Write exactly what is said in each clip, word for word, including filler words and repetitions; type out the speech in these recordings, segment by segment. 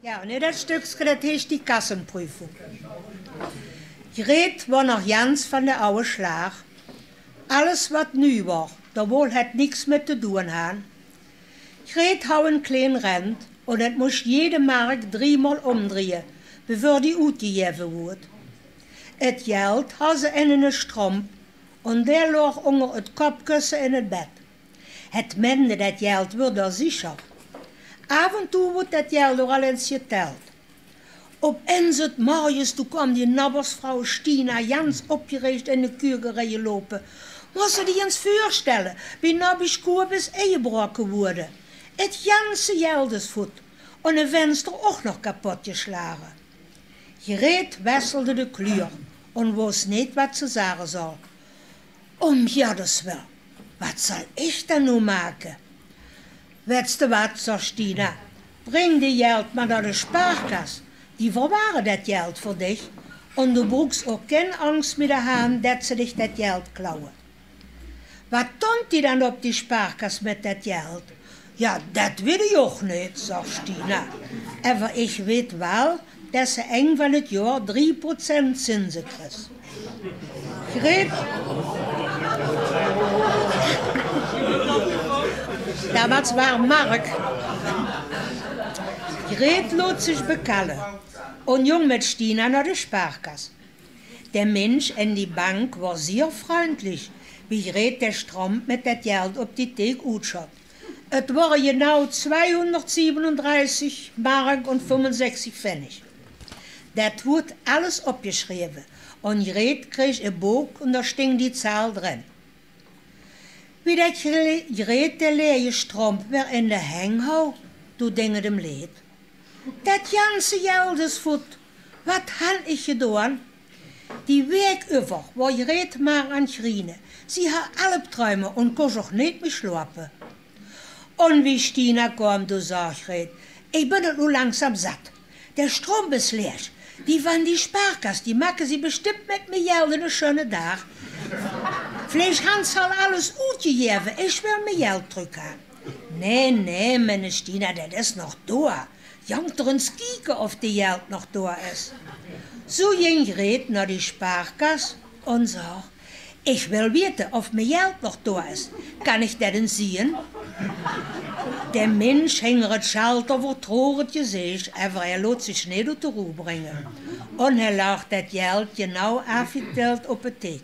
Ja, en dit stökske, det heet die Kassenprüfung. Greet woar nog jans van de aoje slaag. Alles wat nu woar, dao wool het niks mit te doon han. Greet haw en kleen rent en het mós jede mark driemol ómdrieje, beveur die oetjejeve woort. Het jeld haw ze in ene stromp en dae loog ónger het kopkösse in het bed. Het mende, det jeld woar dao zeker. Aaf en toe woort det jeld ouch al ins jeteld. Op ins 's morjes, doe kaom die nabbersvrouw Stina jans opjereeg in de kuke rieje loupe. Mós se die ins veurstelle, bie nabbisch Kobus injebroke woorde. Het janse jeld is voet en e venster ouch nog kapot jeslage. Greet wesselde de kleur en wós neet wat ze zage zool. Om Joddes wil, wat zal ich dan noe make? Wèts te wat, zag Stina, bring det jeld mer nao de sparkas. Die verware det jeld veur dich en doe broeks ouch gen angs mie te han det ze dich det jeld klauwe. Wat doont die dan op die sparkas mit det jeld? Ja, det weit ich ouch neet, zag Stina. Ever ich weit waal det se eng van het joar drie procent zinse kris. Greet. Daomat woar Mark. Greet loot zich bekalle en jóng mit Stina nao de sparkas. De Minsch in die bank woar zeer fründlich, wie Greet de stromp mit det jeld op die teek oetsjot. Et woare jenauw zweihundertsiebenunddreißig Mark en fünfundsechzig Pfennig. Det woort alles opjeschreve en Greet kreeg e book en dao sting die zaal drin. Wie det Gre-, Greet de leeje stromp weer in de heng haw, doe ding 't em leed. Det janse jeld is voet. Wat han ich jedoan? Die week uvver woar Greet mer aan 't griene. Zie haw albtruime en kós ouch neet mie sjloape. En wie Stina kaom, doe zag Greet: Ich bön 't noe langzaam zat. De stromp is leeg. Die van die sparkas, die make zie bestimp mit mie jeld ene sjoene daag. Vleeg han ze al alles oetjejeve. Ich wil mie jeld trök han. Nae, nae, menne Stina, det is nog doa. Jang d'r ins kieke of de jeld nog doa is. Zoe jing Greet nao die sparkas en zag: Ich wil weite of mie jeld nog doa is. Kan ich det ins zeen? De Minsch hinger 't sjalter vertroor 't jezeech, ever hae loot zich neet oet de roe bringe. En hae laag det jeld jenauw aafjeteld op de teek.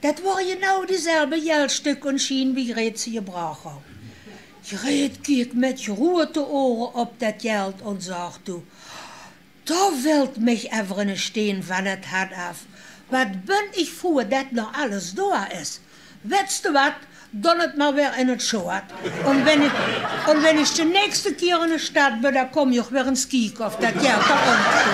Det woare jenauw diezelfde jeldstökskes en sjien wie Greet ze jebrach haw. Greet kiek mit jroete oge op det jeld en zag doe: Doa vilt mich ever ene steen van 't hat aaf. Wat bön ich vroe det nog alles doa is. Wèts te wat? Doon 't mer weer in 't sjoat. En wen ich, en wen ich de nächste kier in de sjtad bön, dan kom ich weer ins kieke of det jeld doa ónger is.